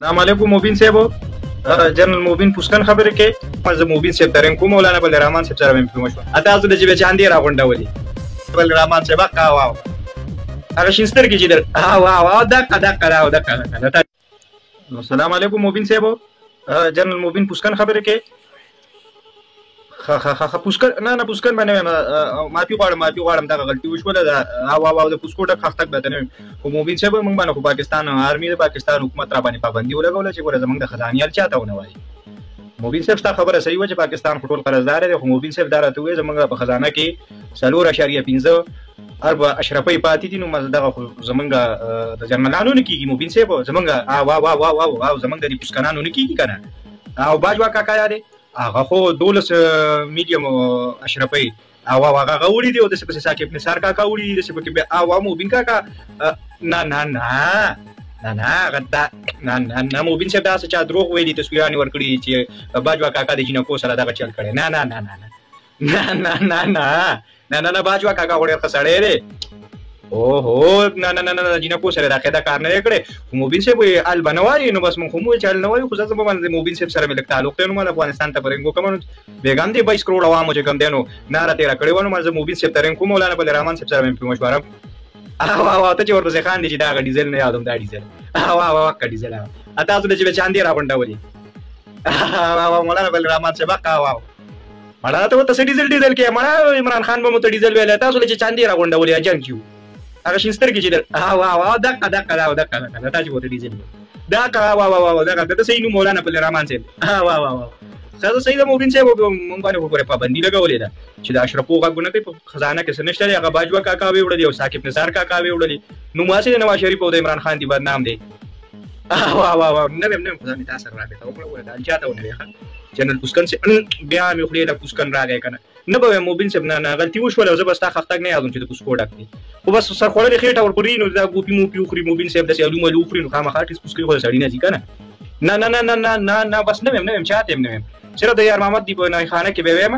السلام علیکم مبین صاحب، جنرال مبین پوسکن خبرې کوي. زه مبین صاحب ترین کوم، مولانا بل رحمان صاحب سره مې مشوره تاسو د چې چاندې راغونډولې. بل رحمان صاحب واو هغه شین سترګې چې در واو واو دقه دقه راو دقه دقه. السلام علیکم مبین صاحب، جنرال مبین پوسکن خبرې کوي. خ خ خ پوسکن نه نه پوسکن باندې معافي غواړم، معافي غواړم، دغه غلطي وشوله. دا او او د پوسکو ډک خختک به نه. خو مبین صاحب موږ باندې خو پاکستان آرمي د پاکستان حکومت را باندې پابندي ولګوله چې ګوره زمونږ د خزانې ال چاته ونه وایي. مبین صاحب ستا خبره صحیح وه چې پاکستان خو ټول قرضدار دی، خو مبین صاحب دا راته وویل زمونږ په خزانه کې 4.5 اربه اشرفۍ پاتې دي، نو دغه خو زمونږ د جنرالانو نه کېږي. مبین صاحب زمونږ وا وا وا وا وا زمونږ د دې پوسکنانو نه کېږي که نه. او باجوه کاکا یادې هغه خو 12 میډیم اشرفۍ او هغه هغه وړي دي، او داسې پسې ثاقب نثار کاکا وړي دي، داسې پکې بیا او مبین کاکا نه نه نه نه نه هغه دا نه نه نه مبین صاحب داسې چا دروغ ویلي، تصویرانې ورکړي چې باجوه کاکا د جینکو سره دغه چل کړی. نه نه نه نه نه نه نه نه نه نه نه باجوه کاکا خو ډېر ښه سړی دی. اوهو نه نه نه نه جینکو سره دا قاعده کار نه دی کړی. خو مبین صاحب وایي ال به نه وایي، نو بس مونږ خو مو ویل چې ال نه وایي، خو زه باندې مبین صاحب سره مې لږ تعلق دی، نو ما افغانستان ته په رنګ وکړم. نو بېګا هم دې 22 کروړ عوامو چې کوم دی نو ناره تېره کړې وه، نو ما زه مبین صاحب ته رنګ کوم، مولانا بل رحمان صاحب سره مې پرې مشوره. او ته چې ورپسې خاندې چې دا هغه ډیزل نه یادوم، دا ډیزل او او که ډیزل تاسو له چې به چاندې راغونډولې. مولانا بل رحمان صاحب او مړه ته ورته څه ډیزل ډیزل کې مړه عمران خان به مو ته ډیزل ویلی، تاسو له چې چاندې راغونډولې جنګ کیو هغه شین سترګې چې در وا وا دقه دقه دا دقه دقه تا چې ورته ډیزل دقه وا وا وا دقه ته صحیح نو مولانا په رحمان صاحب وا وا وا ښه صحیح ده. مبین صاحب مونږ باندې خو پورې پابندي لګولې ده چې د اشرفو غږونه کوي، په خزانه کې څه نشته دی. هغه باجوه کاکا ویې وړلې او ثاقب نثار کاکا ویې وړلې، نو ما هسې د نواز شریف او د عمران خان دی بدنام دی. وا وا وا نه ویم نه ویم، خو ځان مې تا سره رابطه وکړه، ګوره دا چاته ونه وې. ښه جنرال پوسکن صاحب بیا مې خولې له پوسکن راغی که نه نه به وایم مبین صاحب نه نه غلطي وشوله، زه به ستا خختګ نه یادوم چې د پوسکو ډک دی، خو بس سرخوړلې خېټه ورپورې نو دا ګوپي موپي وخوري مبین صاحب داسې الو ملو وخوري، نو خامخا ټیس پوسکې خو د سړي نه ځي که نه. نه نه نه نه نه نه نه بس نه ویم نه ویم، چاته هم نه ویم، صرف د یار محمد دی په نایخانه کې به وایم.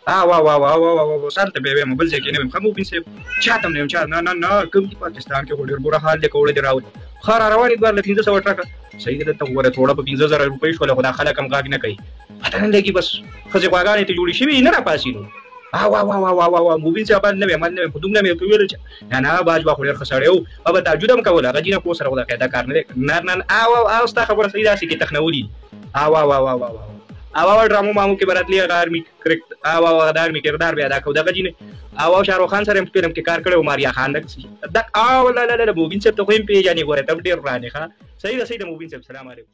وا وا وا وا وا وا سر ته به وایم، بل ځای کې نه ویم. ښه مبین صاحب چاته هم نه ویم، چا نه نه نه کوم دي پاکستان کې خو ډېر بوره حال دی، که وړی دې راولي ښه را روان دي 2500 ټرکه صحیح ده، دلته وګوره توړه په 5000 روپۍ شوله، خو دا خلک هم غږ نه کوي، پته نه لګي، بس ښځې غواګانې ته جوړې شوي نه راپاڅي. نو وا وا وا وا وا وا مبین صاحب نه ویم نه ویم، خو دومره مې ورته وویل چې نه نه باجوه خو ډېر ښه سړی و، او به تهجد هم کوله، هغه جینکو سره خو دا قاعده کار نه دی. نه نه او او ستا خبره صحیح ده، هسې کې تخنولي. او وا وا وا وا او او ډرامو مامو کې به راتلې هغه آرمي کرکټ او او هغه د آرمي کردار به ادا کو دغه جینۍ او شاهرخ خان سره هم فلم کې کار کړی و، ماریا خان دغه او لا لا لا مبین صاحب ته خو هم پېژنې، ګوره ته هم ډېر وران یې. ښه صحیح ده صحیح ده مبین صاحب، سلام علیکم.